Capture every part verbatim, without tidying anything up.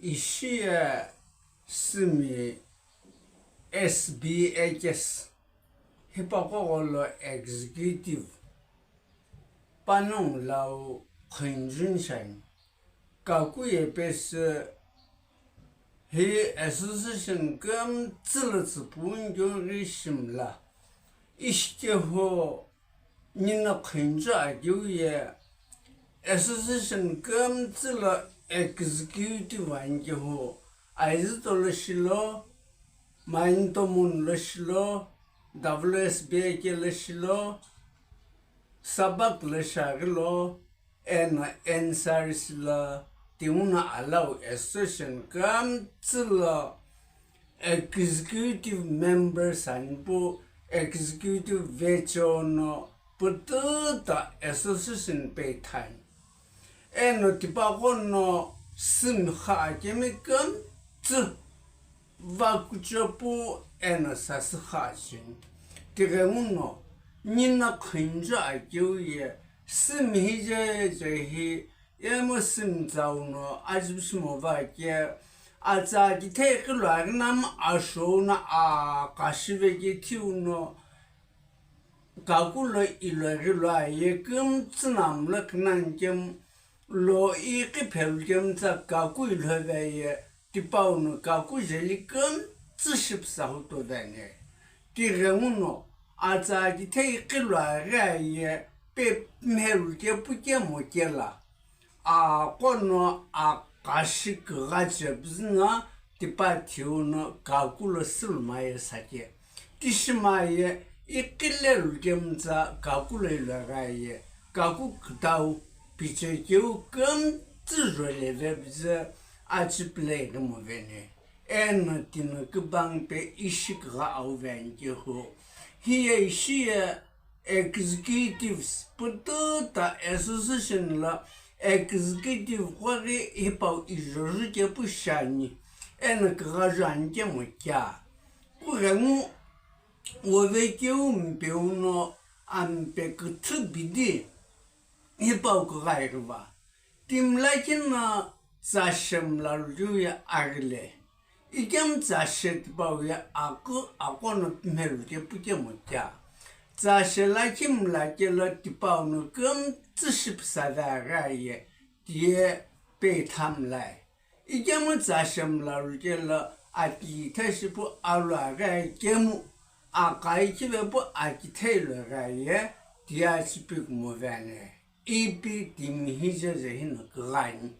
Ishi ye Sümi S B A case hipaqo gholo executive panongu lau Khunjun shiani. Kaku ye pesü hi association kümtsü lo tsüpu nkyoghi shimla. Ishikehu nina Khunju akeu ye association kümtsü lo executive anikehu Aizüto lo shilo, Maintomon lo shilo, W S B A ke lo shilo, Sabak lo shiaghi lo, eno N S R C lo, tighenguno alau association kümtsü lo executive members ani pu executive vecho no pututa association peithani. Eno tipaqo no Sümi kha akemi kümtsü vakucho pu eno sasü kha shini. Tighenguno nina Khunju akeu ye Sümi hije je hi yemo Sümi tsau no ajipishi mova ke atsa kithei qhiluaghi namu ashou no aqashive ke thiu no Kaku lo iloghi lo aye kümtsü namu lo khinani kemu lo iqi phelu kemu tsa Kaku ilove ye tipau no Kaku jeli kümtsü shipusa huto vene. Tighenguno atsa kithei qhiluaghi aye pe mhelu ke pu kemo kela. Aqo no aqashi kigha chepüzü no tipa thiu no Kaku lo süluma ye sake. Tishima ye iqi lelu kemu tsa Kaku lo iloghi aye Kaku kütau pichekeu kümtsü jole vepüzü achipile ighi movene. Eno tino kübang pe ishi kigha auve anikehu. Hiye ishi ye executives pututa association lo executive qo ghi hipau ijoju kepu shiani eno kigha ju ani kemu kea. Kughengu wovekeu mpeu no ampe küthü bidi hipau kigha ighiva. Timi lakhi no tsa she mla lukeu ye aghile. Ikemu tsa she tipau ye akü aqo no mhelu ke pu kemu kea. Tsa she lakhi mla kelo tipau no kümtsü shipusa ve aghi aye tiye peitha mlae. Ikemu tsa she mla lukelo akithe shipu alu aghi aye kemu aqai khive pu akithe ilo aghi aye tiye achipiku movene. Ipi timi hije je hino kigha ani.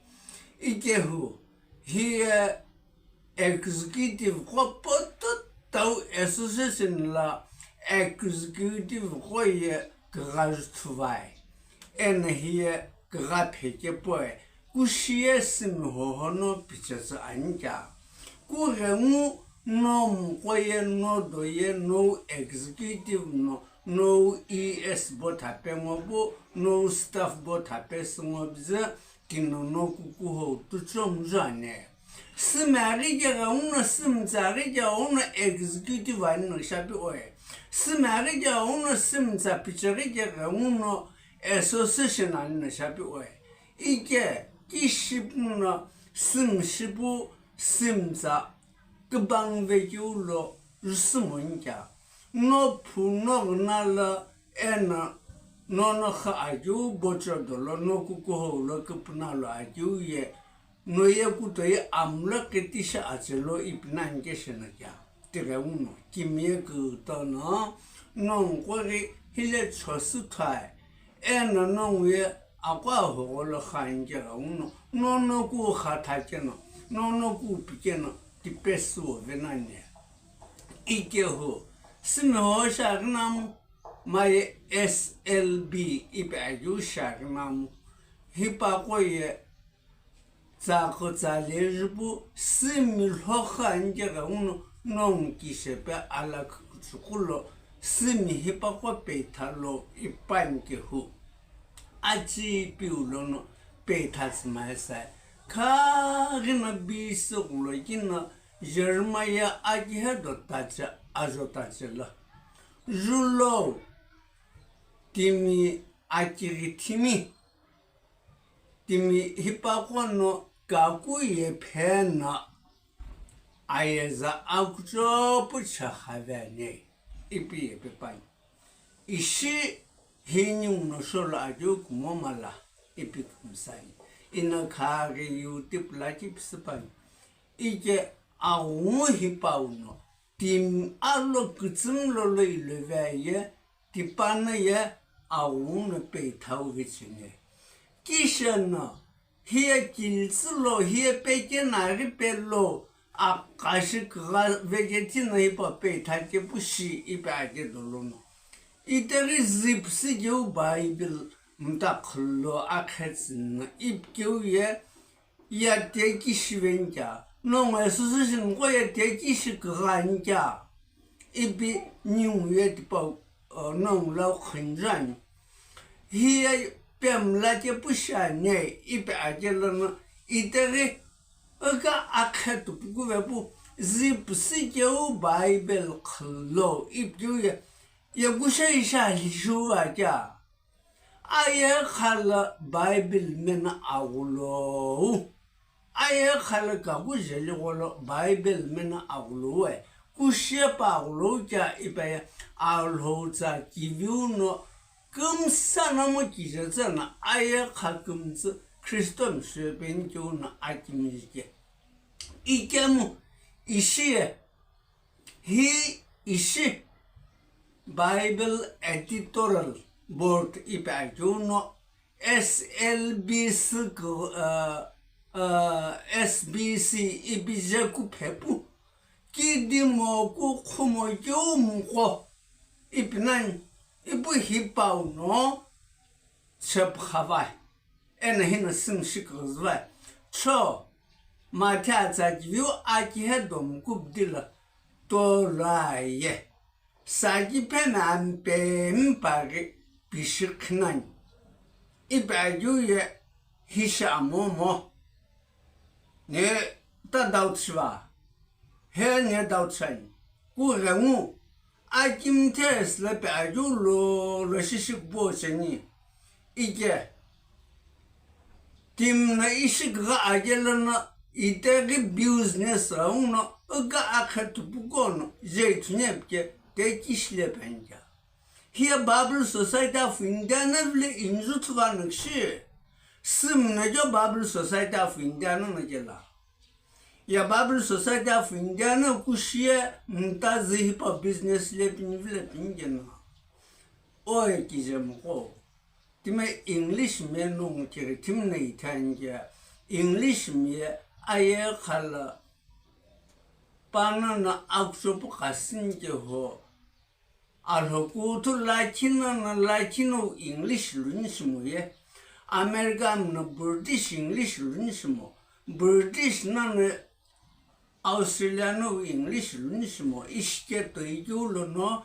Ikehu hiye executive qo pututa association lo executive qo ye kigha ju thuvai. Eno hiye kigha pheke pue, kushi ye Sümi hoho no pichetsü ani kea. Kughengu no muqo ye, no do ye, no executive no, no E S bo thape ngo pu, no staff bo thape sü ngo püzü, tino no kukuhou tuchom ju ani. Sümi aghi keghenguno, Sümi tsa aghi keghenguno executive ani no shapi oe. Sümi aghi keghenguno, Sümi tsa picheghi keghenguno association ani no shapi oe. Ike kishipu no Sümi shipu Sümi tsa kübang vekeu lo jusü moni kea. No phu no ghina lo eno nono kha akeu bocho dolo no kukuhou lo küpuna lo akeu ye no ye kuto ye amlo kiti shi achelo ipi nani ke shino kea. Tighenguno kimiye kutono nongu qo ghi hile chosü thai. Eno nongu ye aqo ahogholo kha ani keghenguno, nono ku kha thakeno, nono ku pikeno, tipesü wove nani. Ikehu, Sümi hoho shiaghi namu, maye S L B ipi akeu shiaghi namu. Hipaqo ye Tsaqo tsale jupu Sümi lhokha nike ghenguno nongu kishepe alakhi kuchuku lo Sümi hipaqo peitha lo ipani kehu. Achi piu lono peitha tsümae sae. Khaghi no bisi ghulo kino Jeremiah akihe do tache ajo tache lo. Julo timi akighi thimi. Timi hipaqo no kaku ye pheno ayeza akuchopu chexaveani ipi ye pepani. Ishi hi ningu no sholo akeu kumomala ipi kumsani. Ina khaghi yu tipula kipisipani. Ike aghungu hipau no timi alo kütsümlolo ilovea ye tipano ye aghungu no peithau vichini. Kisheno hiye kiltsülo, hiye pekenaghi pelo, aqashi kugha vekethino hipau peithache pushi ipi ake dolono. Itaghi zipüsü keu Bible mtakhülo akhetsüno ipikeu ye ya tekishivenikea, nongu association qo ya tekishi kughanikea, ipi ningu ye tipau, uh, nongu lau khunjuani. Hiye pemla kepu shiani ipi akelono itaghi ika akhe tupukuve pu zipüsü keu Bible khülo ipikeu ye, ye kusho ishi alishuva kea. Ayegha lo Bible meno aghulou. Ayegha lo kaku jeli gholo Bible meno aghulou. Kushiye pa aghulou kea ipi ye Alhou tsa kiviu no kümsa nomu kije tsüno ayegha kümtsü Kristo msüpeni keu no akimiji ke. Ikemu ishi ye Hi ishi Bible Editorial Board ipi akeu no S L B C ku, uh, uh, S B C ipi je ku phepu kidi moku khumo keu muqo ipi nani ipu hipau no chepxavai. Eno hino sümshi kughuzuva. Cho, Mathe atsa kiviu akihe domu kupdilo toloaye. Saki pheno ampemi paghi pishi qhinani. Ipi akeu ye hishi amomo. Ne ta doubt shiva. He ne doubt shani. Kughengu. Akimthe silo pe akeu lo, lo shishi kubo cheni. Ike. Timi no ishi kugha akelono itaghi business ghenguno ika akhe tupukuno je ithuniepike te kishile penikea. Hiye Bible Society of India no vile inju thuva no kishi. Sümno jo Bible Society of India no no kela. Ya Bible Society of India no kushiye mtazü hipau business le pini vile pini keno. Oe kije muqo. Timi English miyeno ngukiri timi no ithani kea. English miye ayegha lo pano no akuchopu qasini ke ho. Alhokuthu lakhi no no lakhi no English luni shimo ye. America no British English luni shimo. British no no Australia no English luni shimo. Ishike toikeu lono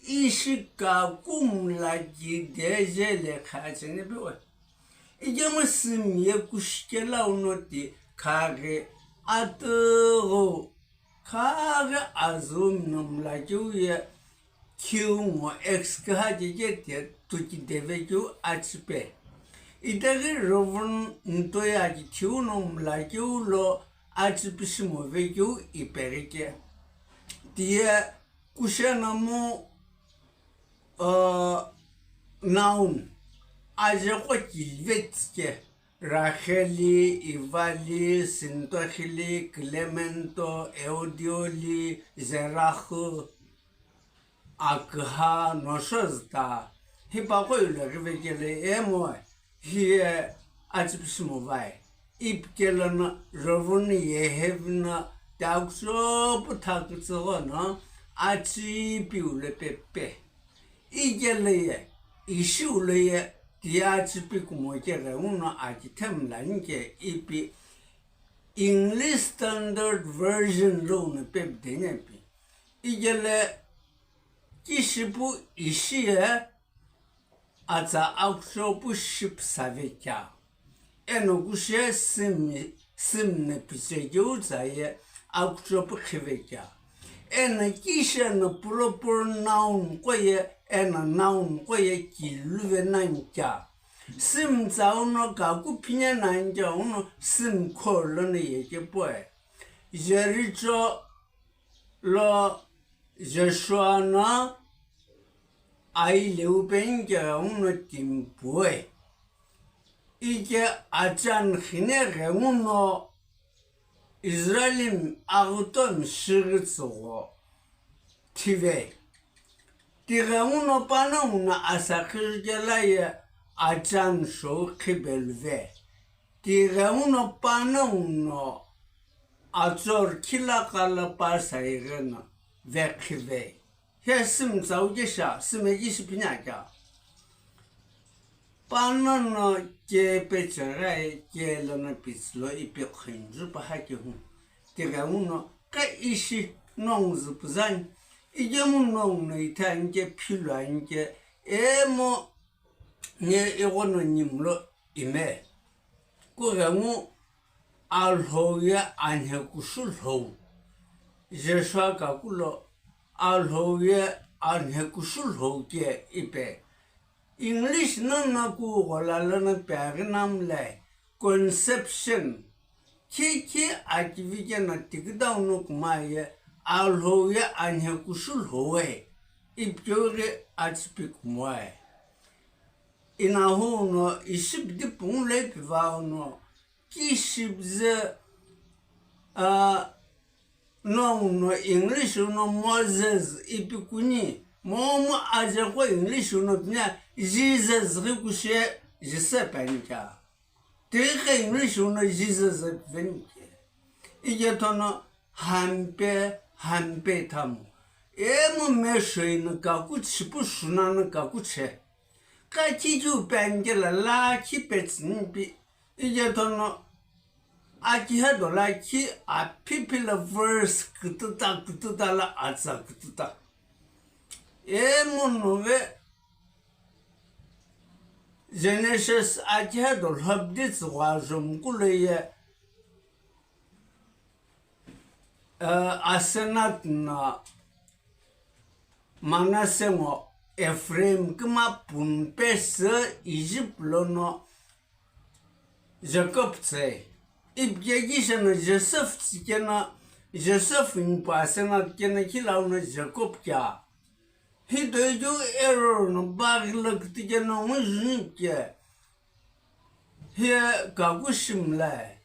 ishi kaku mla kide je lekha cheni pe oe. Ikemu simiye kushikelau no ti khaghi atughu Khaghi azü mino mlakeu ye khiu ngo ex kha keke te tuki devekeu achipe. Itaghi Reverend Ntoya ki khiu no mlakeu lo achipishi movekeu ipeghi ke. Tiye kushena mu, uh, noun ajeqo kilvetsike. Rakheli, Ivali, Sintokhili, Clemento, Eudioli, Zerahu, Akha, Noshozta, hipaqo ilo rivekele emo hiye achipishi movai. Ipikelo no Reverend Yehevino takusopu thakütsügho no achipiu lo pepe. Ikelo ye, ishiu lo ye, tiye achipi kumo keghenguno akithe mlani ke ipi English Standard Version lo no pepdeni pi. Ikelo kishipu ishi ye atsa akuchopu shipsave kea. Eno kushiye simi, simne pichekeu tsa ye akuchopu khive kea. Eno kisheno proper noun qo ye, eno noun qo ye kiluve nani kea. Sümtsau no kaku phine na anke uno sümkho lono yeke poe. Jericho lo Joshua no aileu penke ghenguno timi puoi. Ike Achan khine ghenguno Israelimi aghutomi shighi tsügho thivei. Tighenguno panongu no asakhiru kela ye Achan shou khibeluvei. Tighenguno panongu no Achor khilakala pasai gheno vekhivei. He sümtsau kesha, süme kishi phine akea. Pano no ke pecheghi ke lono pitsü lo ipi khunju paha kehu. Tighenguno ka ishi nongu züpuzani. Ikemu nongu no ithe anke philu anke. Emo ne ighono nyimu lo ime. Kughengu Alhou ye anhekushu lhou. Joshua kaku lo Alhou ye anhekushu lhou ke ipe. English nono kughola lono peaghi namle conception. Khikhi akivi keno tikidau no kumaye Alhou ye anhekushu lhou we. Ipikeu ghi achipi kumoe. Inahu no ishi bidi pungu lo ipivau no, kishi bize, ah, nongu no English uno Moses ipi kuni, momu aje ko English uno pine Jesus ghi kushe Joseph anika. Tighi English uno Jesus ipiveni ke. Ike tono hampe, hampe thamu. Emu meshoi no kaku chipu shuna no kaku che. Ka kikiu pe anke la lakhi petsüni pi. Ike tono akihe do lakhi aphi phi la verse kütüta, kütüta la atsa kütüta. Emu no ve Genesis akihe do lhobdi tsügho ajo muku lo ye, eh, Asenat na Manase ngo Ephraim kima pun pesü Egypt lono Jacob tsei. Ipikekishe no Joseph tsikeno, Joseph nipu Asenat keno khilau no Jacob kea. Hi toikeu error no baghi lo kütükeno ngu juni ke. Hiye kaku shi mlae.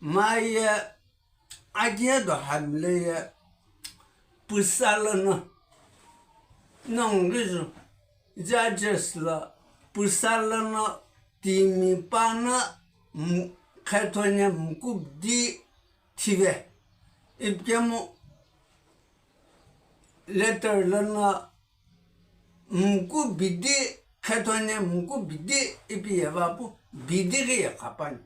Maye akihe do hamle ye püsa lono. Nongu ju Judges lo püsa lono timi pano m-, khetho ne muku bidi thive. Ipikemu letter lono muku bidi, khetho ne muku bidi ipi yeva pu bidi ghi ye khapani.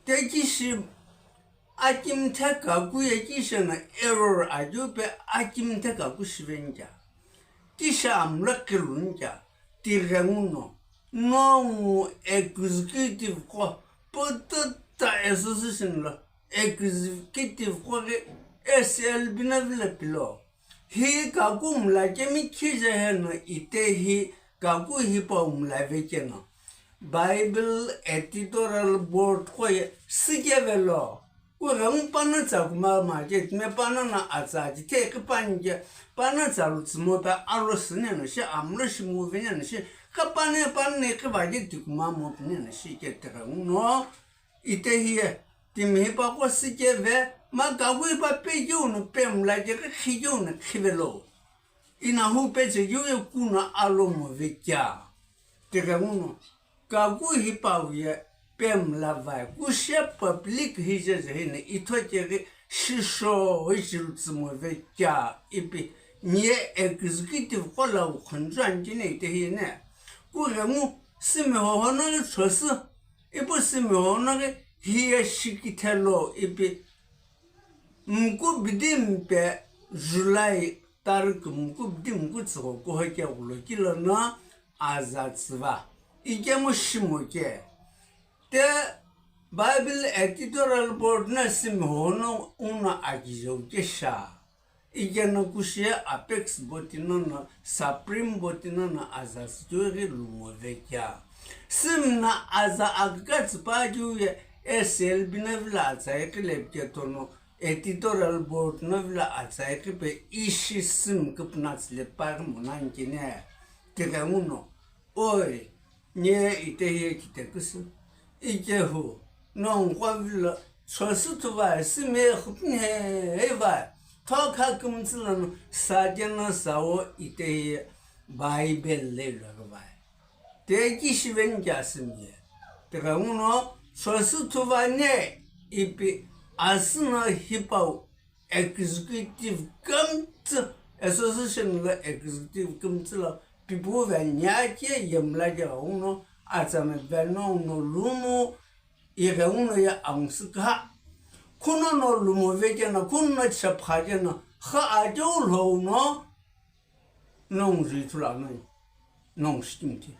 Te kishi akimthe kaku ye kishi no error ajo pe akimthe kaku shiveni kea. Kishi amlo khiluni kea. Tighenguno, nongu executive ko, pututa association lo executive ko ghi S L B na vile pilo. Hi kaku mla kemi khije heno ite hi kaku hipau mla vekeno. Bible Editorial Board ko ye sikevelo. Kughengu panongu tsa kuma ma ke, timi panongu no atsa kithekhi pani ke, panongu tsa lu tsümo pe alo süneno shi, amlo shi mu veneno shi, ka pane pane khiva ke ti kuma mo pineno shi ke tighenguno. Ite hiye, timi hipaqo sikeve, ma kaku hipa pekeu no pemla ke, khikeu no khivelo. Inahu pechekeu ye kuno alo mo vekea. Tighenguno, kaku hipau ye pemla vai, kushe public hije je hine itho keghi shisho ishi lu tsümo vekea ipi, niye executive ko lau khunju ankine ite hine. Kughengu simi hohono le chosü, ipu simi hono ghi hiye shikithelo ipi, muku bidi mpe July tarikh muku bidi muku tsügho kuho keghulo kilono aza tsüva. Ikemu shimo ke. Te Bible Editorial Board na simi hono uno akijeu kesha. Ikeno kushiye apex body nono, supreme body nono aza tsüghi lumo vekea. Sümna aza aküka tsüpa keu ye S L B no vilo atsa iqi lepiketo no editorial board no vilo atsa iqi pe ishi süm küpüna tsüle pari monani kene tighenguno, oi, nye itehi ye kiteküsü, ikehu, nongu qo vilo chosü thuva sümye khupni he, hei va, thokha kümtsü lono sa keno sawo itehi ye Bible le lo vai. Te kishi veni kea sümye. Tighenguno chosü thuva ne ipi asü no hipau executive kümtsü, association lo executive kümtsü lo pipu veni ake yemla kea uno atsame veno uno lumu ighenguno ye angusü kha. Khuno no lumu vekeno, khuno no chepha keno, kha ateu lhou no nongu zui thula no, nongu shikimthi.